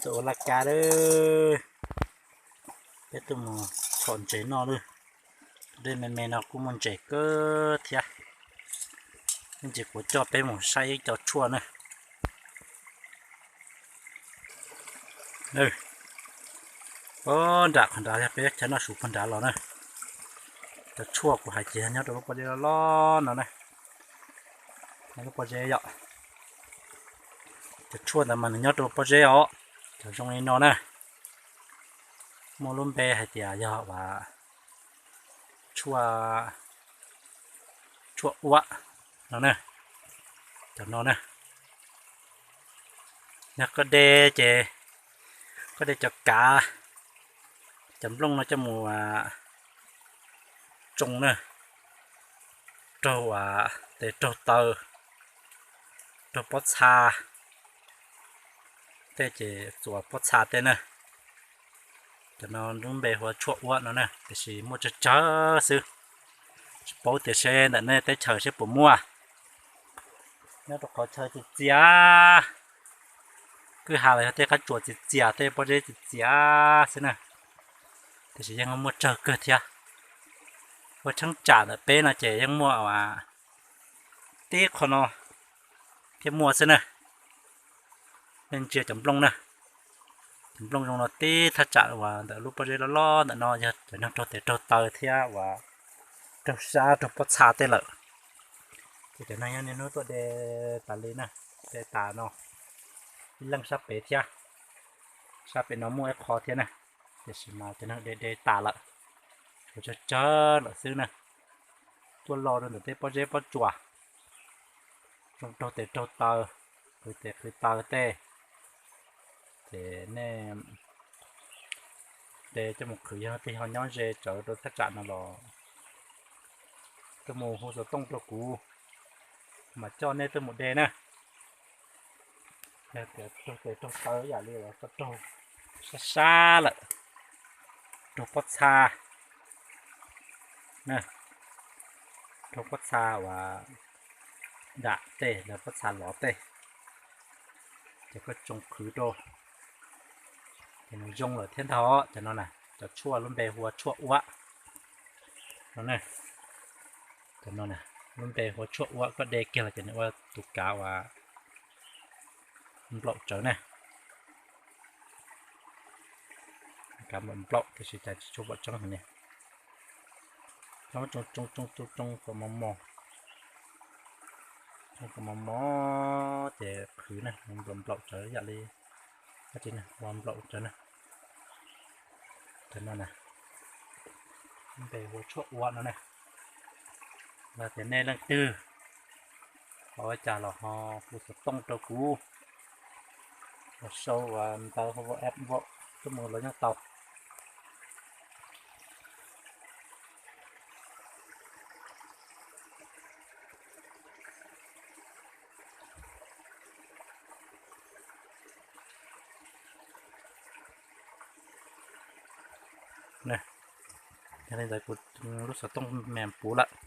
Txawm ua laj kab lawm, peb tuaj mus txhom ntses noj lawm. Dej me me no kuj muaj ntses kawg thiab. Ib ntsis kuv coj peb mus saib ib co tshuaj na. Pob nram qhov nrad, peb chaw noj su puag nrad los na. Cov tshuaj kuv hais ces nyob rau lub pob zeb loj loj no na. Lub pob zeb yom. Cov tshuaj ntawd mas nws nyob rau pob zeb os. Cov zoo li no na, muaj lub npe hais tias yog uas tshuaj, tshuaj uab no na. Cov no na, yog koj de ces koj de cov kav, cov nplooj no coj mus tsoo na, raug tes raug taw, raug pob txha tej ces txuas pob txha tej na. Cov no lub npe hu ua tshuaj uab no na, tiam sis muaj tsawg tsawg xwb, tsis paub tias seb ntawm nej teb chaws seb puas muaj. Nyob rau qhov chaw txias txias, kwj ha los yog tej qab tsuas txias txias, tej pob zeb txias txias xwb na, tiam sis yeej muaj tsawg kawg thiab. Ua cheeb tsam ntawm peb no ces yeej muaj tib qho no thiaj muaj xwb na. Nej ntsia cov nplooj na, cov nplooj zoo no tib thaj tsam uas ntawm lub pob zeb loj loj ntawm no yog cov neeg raug tes raug taw thiab uas raug sab raug pob txha tej lawm. Ces cov neeg nyob niaj hnub tuaj de tas li na, de tas no, ib leej sab pem thiab, sab pem no muaj ib qho thiab na, tiam sis mas cov neeg de de tas lawm, tshuav tsawg tsawg lawm xwb na. Tuaj lo rau ntawm tej pob zeb pob tsuas, zoo raug tes raug taw, qhwv tes qhwv taw tej, ces nej de coj mus qhwv, yog twg ho nyob ze tsawv rau thaj tsam no los tuaj mus hu xov tooj rau kuv, mam coj nej tuaj mus de na. Yog tias raug tes raug taw yam li uas koj raug sab sab lawm, raug pob txha na, raug pob txha uas dam tej los pob txha lov tej, ces koj tsoo qhwv rau ces nws zoo lawm thiab ntag. Cov no na, cov tshuaj lub npe hu ua tshuaj uab no. Cov no na, lub npe hu ua tshuaj uab, koj de kiag los ces nws ua tus kav uas nplaum tsawv na. Kav nplaum nplaum tiam sis cas tsis tshua pom tseeb heev li. Tsoo tsoo tsoo tsoo tsoo kom mos mos, tsoo kom mos mos ces qhwv na, nplaum nplaum tsawv yam li ua nplaum tsawv na. Cov no na, npe hu ua tshuaj uab no na. Yog tias nej leej twg ho ua cas los ho hu xov tooj rau kuv, los sau ua ntawv hu ua app npaum tuaj mus los yeej tau. Yog li ntawd kuv lub xov tooj me puv lawm,